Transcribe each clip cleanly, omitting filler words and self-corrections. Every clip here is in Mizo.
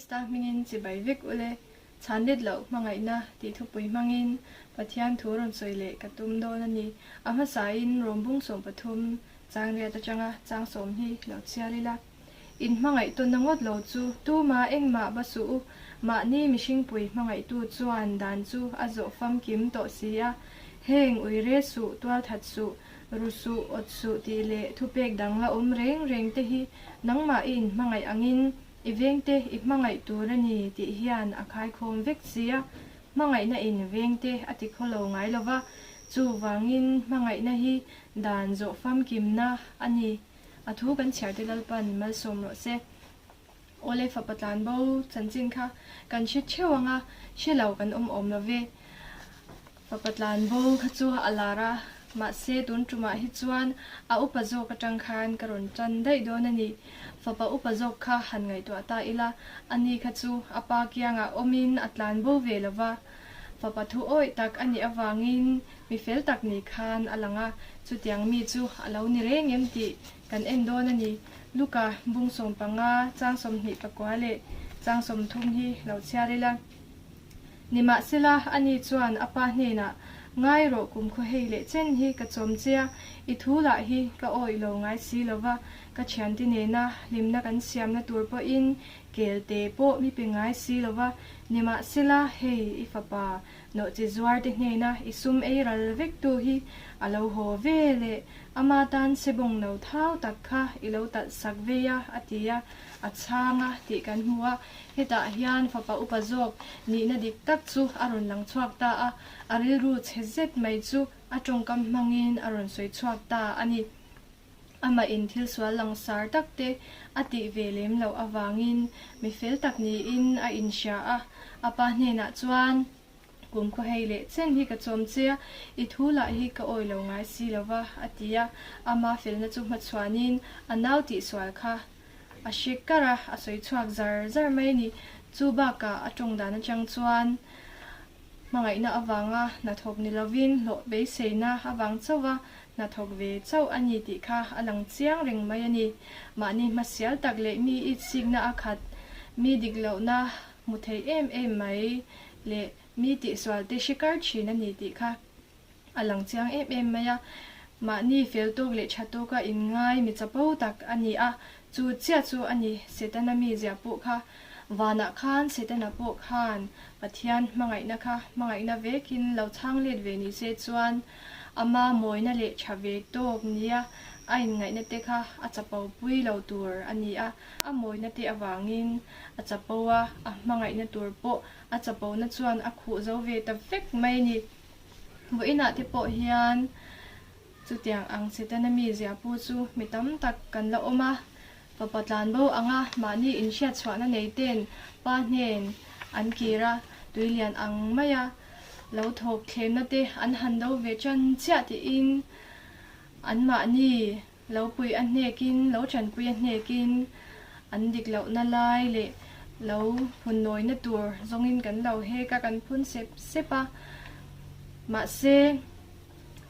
Krista hmingin chibai vek ule, chhan let loh hmangaihna tih thupui hmangin Pathian thu rawn sawi leh ka tum dawn a ni. A hmasain Rawmbung 13 chang riat atanga chang sawm hi lo chhiar ila. In hmangaih tawnna ngawt lo chu tuma engmah ba suh u, mahni mihringpui hmangaihtu chuan dan chu a zawh famkim tawh si a, heng ui re suh, tualthat suh, ru suh, awt suh tih leh thupek dang la awm reng reng te hi nangmah i inhmangaih angin i vengte i hmangaih tur a ni tih hian a khaikhawm vek si a, hmangaihna in vengte a ti khawlo ngai lo va, chuvangin hmangaihna hi dan zawh famkimna a ni. A thu kan chhiar te Lalpan malsawm rawh se. Awle fapa tlan bo chanchin kha kan hre theuh ang a, hre lo kan awm awm lo ve. Fapa tlan bo kha chu a lar a, mahse tun tumah hi chuan a upa zawk atang khan ka rawn tan daih dawn a ni. Fapa upa zawk kha han ngaihtuah ta ila, ani kha chu a pa kiangah awmin a tlan bo ve lo va. Fapa thu awih tak a nih avangin mi fel tak ni khan a lang a, chutiang mi chu a lo ni reng em tih kan en dawn a ni. Luka bung 15 chang 24 leh chang 30 hi lo chhiar ila. Nimahsela, ani chuan a pa hnenah, Ngai rawh kum khaw hei leh chen hi ka chawm che a, i thu lah hi ka awih lo ngai si lo va, ka thiante nena hlimna kan siamna tur pawhin kelte pawh mi pe ngai si lo va, nimahsela, hei i fapa Nawhchi zuarte hnena i sum ei ral vek tu hi a lo haw ve leh ama tan sebawng no thau tak kha i lo talh sak vei a, a ti a, a chhang a tih kan hmu a. Hetah hian fapa upa zawk nihna dik tak chu a rawn lang chhuak ta a, a rilru chhe zet mai chu a tawngkam hmangin a rawn sawi chhuak ta a ni. Amah in thil sual langsar tak te a tih ve lem loh avangin mi fel tak niin a inhria a, a pa hnenah chuan, Kum khaw hei leh chen hi ka chawm che a, i thu lah hi ka awi lo ngai si lo va, a ti a. Ama felna chu hmachhuanin a nau tihsual kha a hre kar a, a sawi chhuak zar zar mai a ni. Chu bakah a tawng dan atang chuan hmangaihna avanga hnathawk ni lovin hlawh beiseina avang chauha hnathawk ve chauh a ni tih kha a lang chiang reng mai a ni. Mahni hmasial tak leh mi itsikna a khat, mi dik lohna hmu thei em em mai leh mi tihsual te hre kar thin a ni tih kha a lang chiang em em mai a. Mahni fel tawk leh tha tawka inngai mi chapo tak a ni a, chu chiah chu a ni Setana mizia pawh kha. Vanah khan Setana pawh khan Pathian hmangaihna kha hmangaihna vekin lo chhang let ve ni se chuan ama mawina leh tha ve tawk nia a inngaihna te kha a chapo pui lo tur a ni a. A mawina te avangin a chapo a, a hmangaihna tur pawh a chapona chuan a khuh zo ve ta vek mai a ni. Vawiinah te pawh hian chutiang ang Setana mizia pu chu mi tam tak kan la awm a, fapa tlan bo anga mahni inhriatchhuahna nei ten pa hnen an kir a, tui lian ang maia lo thawk thlemna te an han do ve tan chiah tiin anmahni Lo pui a hnekin, lo tanpui a hnekin, an dik lohna lai leh lo phunnawina tur zawngin kan lo hek a, kan phun sep sep a. Mahse,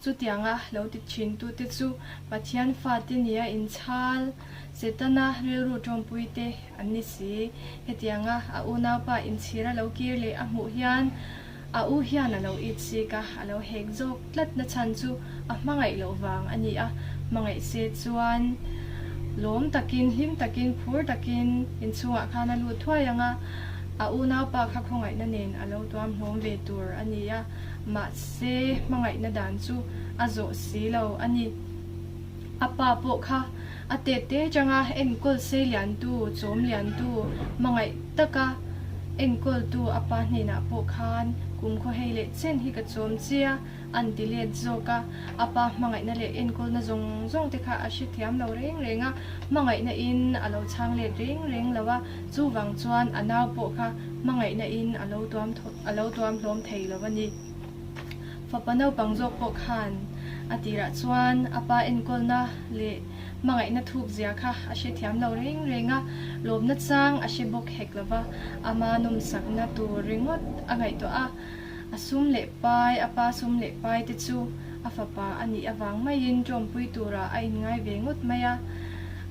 chutianga lo ti thintute chu Pathian fate nia inchhal, Setana rilru tawmpuite an ni si. Hetianga a unaupa inchhira lo kir leh a hmuh hian a u hian a lo it sik a, a lo hek zawk tlat na chhan chu a hmangaih loh vang a ni a, hmangaih se chuan lawm takin, hlim takin, phur takin inchhungah khan a lut thuai ang a, a unaupa kha khawngaihna nen a lo tuam hlawm ve tur a ni a, mahse hmangaihna dan chu a zawh si lo a ni. A pa pawh kha a tet te atanga enkawl sei liantu, chawm liantu, hmangaih taka enkawltu a pa hnenah pawh khan kumkhaw hei leh chen hi ka chawm chia an ti let zawk a. A pa hmangaihna leh enkawlna zawng zawng te kha a hrethiam lo reng reng a, hmangaihna in a lo chhang let reng reng lo a, chuvang chuan a nau pawh kha hmangaihna in a lo tuam a lo tuam hlawm thei lo a ni. Fapa naupang zawk pawh khan a tirah chuan a pa enkawlna leh hmangaihna thuk zia kha a hrethiam lo reng reng a, lawmna chang a hre bawk hek lo va, ama nawmsakna tur ringawt a ngaihtuah a, a sum leh pai, a pa sum leh pai te chu a fapa a nih avang maiin tawmpui turah a inngai ve ngawt mai a,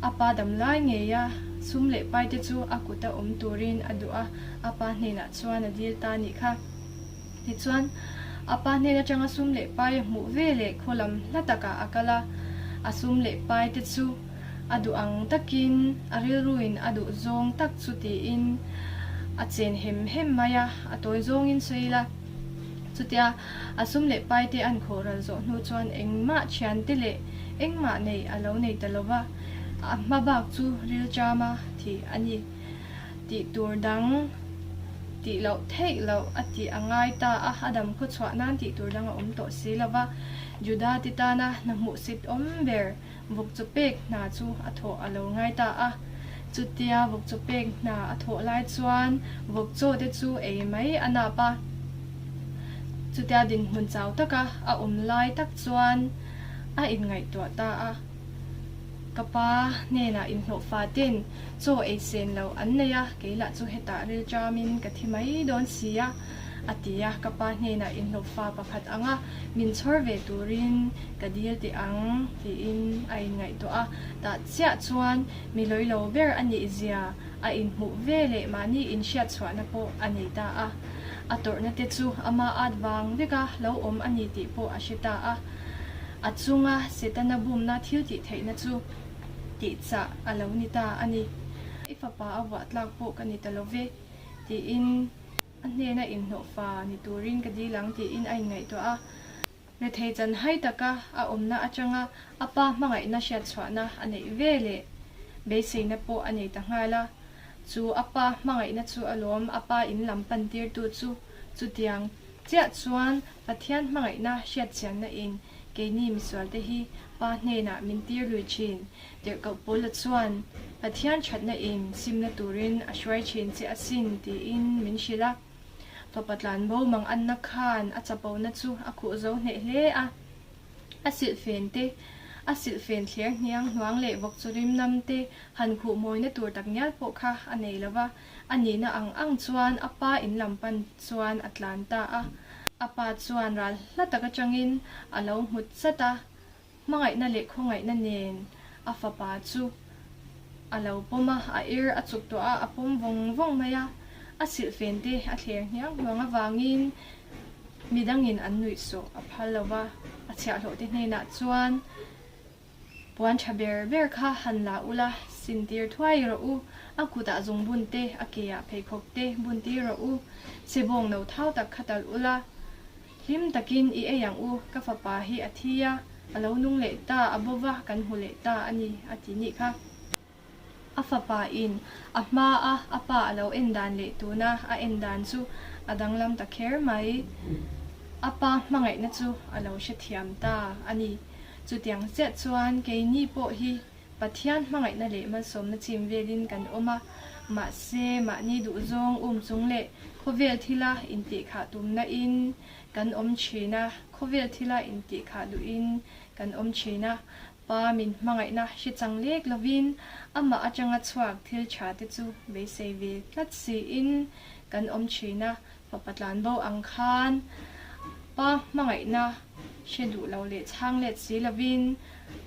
a pa damlai ngei a. Sum leh pai te chu a kuta awm turin a duh a, a pa hnenah chuan a dil ta nih kha. Tichuan, a pa hnen atanga sum leh pai a hmuh ve leh khaw lam hla takah a kal a, a sum leh pai te chu a duh ang takin a rilruin a duh zawng tak chu tiin a chen hem hem mai a, a tawi zawngin sawi ila. Chutia a sum leh pai te an khawh ral zawh hnu chuan engmah thiante leh engmah nei a lo nei ta lo va, a hma bak chu rilchama thih a ni. Tih tur dang tih loh theih loh a tih a ngai ta a, a dam khaw chhuah nan tih tur dang a awm tawh si lo va, Juda te tana hna hmuhsit awm ber vawk chaw pek hna chu a thawh a lo ngai ta a. Chutia vawk chaw pek hna a thawh lai chuan vawk chaw te chu ei mai a nap a. Chutia dinhmun chau taka a awm lai tak chuan a inngaihtuah ta a. Ka pa hnenah inhlawhfa ten chaw ei sen loh an nei a, kei lah chu hetah rilṭamin ka thi mai dawn si a, a ti a. Ka pa hnenah inhlawhfa pakhat anga min chhawr ve turin ka dil teh ang tiin a inngaihtuah a. Tah chiah chuan mi lawi lo ber a nih zia a inhmuh ve leh mahni inhriat chhuahna pawh a nei ta a. A tawrhna te chu ama at vang veka lo awm a ni tih pawh a hre ta a. A chunga Setana bumna thil tih theihna chu tih chah a lo ni ta a ni. I fapa a vuah tlak pawh ka ni ta lo ve, tiin a hnena inhlawhfa ni turin ka dil ang tiin a inngaihtuah a. Rethei chan hai taka a awmna atanga a pa hmangaihna hriatchhuahna a neih ve leh beiseina pawh a nei ta nghal a. Chu a pa hmangaihna chu alawm a pa in lam pantirtu chu chutiang chiah chuan Pathian hmangaihna hriatchianna in keini misualte hi Pa hnenah min tir lui thin. Tirhkoh Paula chuan Pathian thatna in simna turin a hruai thin che asin tiin min hrilh a. Fapa tlanbo mang anna khan a chapona chu a khuh zo hneh hle a. A silhfen te, a silhfen thler hniang hnuang leh vawk chu rim nam te han khuh mawina tur tak ngial pawh kha a nei lo va. A nihna ang ang chuan a pa in lam pan chuan a tlan ta a. A pa chuan ral hla tak atangin a lo hmu chat a, hmangaihna leh khawngaihna nen a fapa chu a lo pawm a, a ir a chuk tawh a, a pawm vawng vawng mai a. A silhfen te a thler hniang hnuang avangin midangin an nuihsawh a phal lo va, a chhiahhlawh te hnenah chuan, Puan tha ber ber kha han la ula, sin tir thuai rawh u, a kutah zung bun te, a keah pheikhawk te bun tir rawh u, chebawng no thau tak kha talh ula, hlim takin i ei ang u, ka fapa hi a thi a, a lo nung leh ta, a bo va, kan hmu leh ta a ni, a ti nih kha. A fapa in a hma a a pa a lo en dan leh tuna a en dan chu a danglam ta kher mai. A pa hmangaihna chu a lo hrethiam ta a ni. Chutiang chiah chuan keini pawh hi Pathian hmangaihna leh malsawmna chim velin kan awm a, mahse mahni duhzawng um chung leh khawvel thila intihkhah tumna in kan awm thin a, khawvel thila intihkhah duhin kan awm thin a, Pa min hmangaihna hre chang lek lovin amah atanga chhuak thil tha te chu beisei ve tlat siin kan awm thin a, fapa tlanbo ang khan pa hmangaihna hre duh lo leh chhang let si lovin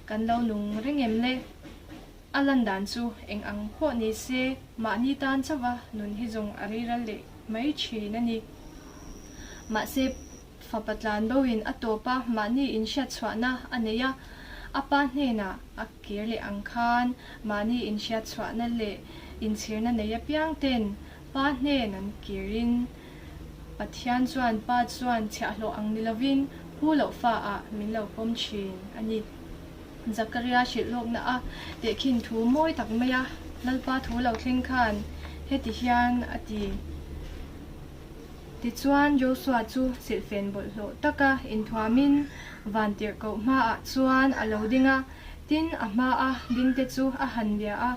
kan lo nung reng em le? A lan dan chu eng ang pawh ni se mahni tan chauha nun hi zawng a riral leh mai thin a ni. Mahse. Fapa tlan boin a tawp a, mahni inhriatchhuahna a nei a, a pa hnenah a kir leh ang khan mahni inhriatchhuahna leh inchhirna nei apiang ten pa hnen an kirin Pathian chuan pa chuan chhiahhlawh ang ni lovin hu loh fa ah min lo pawm thin a ni. Zakaria hrilh lawkna a tehkhin thu mawi tak mai a Lalpa thu lo thleng khan heti hian a ti. Tichuan, Josua chu silhfen bawlhhlawh taka inthuamin vantirhkoh hmaah chuan a lo ding a, tin, a hmaa dingte chu a han bia a,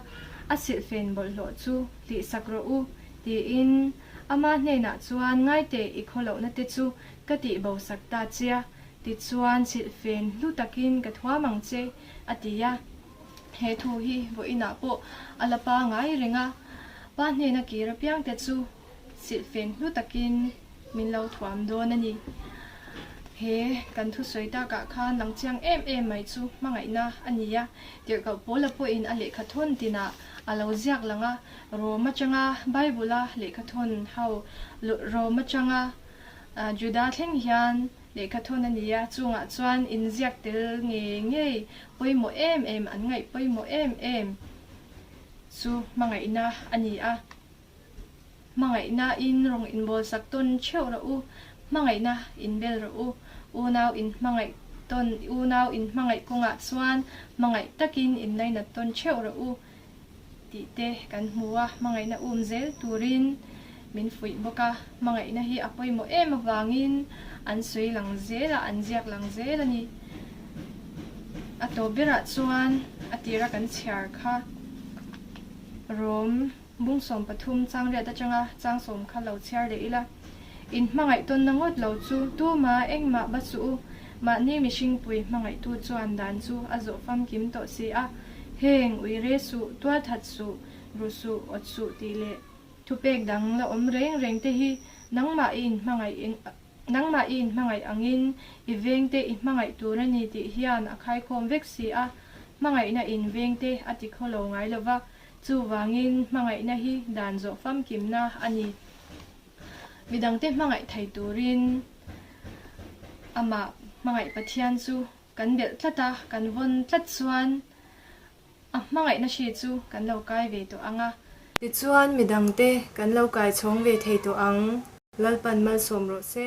A silhfen bawlhhlawh chu hlihsak rawh u, tiin ama hnenah chuan, Ngaiteh, i khawlohna te chu ka tihbosak ta che a, tichuan silhfen hlu takin ka thuam ang che, a ti a. He thu hi vawiinah pawh a la pangai reng a, pa hnena kir apiangte chu, Silhfen hlu takin min lo thuam dawn a ni. He kan thusawi takah khan lang chiang em em mai chu hmangaihna a ni a, tirhkoh Paula pawhin a lehkha thawn tinah a lo ziak lang a, Rom atanga Bible-a lehkha thawn ho Rom atanga Juda thleng hian lehkha thawn a ni a, chungah chuan inziak tel ngei ngei pawimawh em em an ngaih pawimawh em em chu hmangaihna a ni a. Hmangaihna in rawng inbawl sak tawn theuh rawh u, hmangaihna in bel rawh u. Unau in hmangaih tawn, unau in hmangaih kawngah chuan hmangaih takin in lainat tawn theuh rawh u tih te kan hmu a, hmangaihna um zel turin min fuih bawk a. Hmangaihna hi a pawimawh em avangin an sawi lang zel a, an ziak lang zel a ni. A tawp berah chuan a tira kan chhiar kha Rom. Bung 13 chang riat atanga chang sawm kha lo chhiar leh ila. In hmangaih tawnna ngawt lo chu tuma engmah ba suh u, mahni mihringpui hmangaihtu chuan dan chu a zawh famkim tawh si a, heng ui re suh, tual that suh, ru suh, awt suh tih leh thupek dang la awm reng reng te hi nangmah i inhmangaih nangmah i inhmangaih angin i vengte i hmangaih tur a ni tih hian a khaikhawm vek si a, hmangaihna in vengte a ti khawlo ngai lova, Chuvangin hmangaihna hi dan zawh famkimna a ni. Midangte hmangaih thei turin amah hmangaih Pathian chu kan belh tlat a, kan vawn tlat chuan a hmangaihna hri chu kan lo kai ve tawh ang a. Tichuan midangte kan lo kai chhawng ve thei tawh ang. Lalpan malsawm rawh se.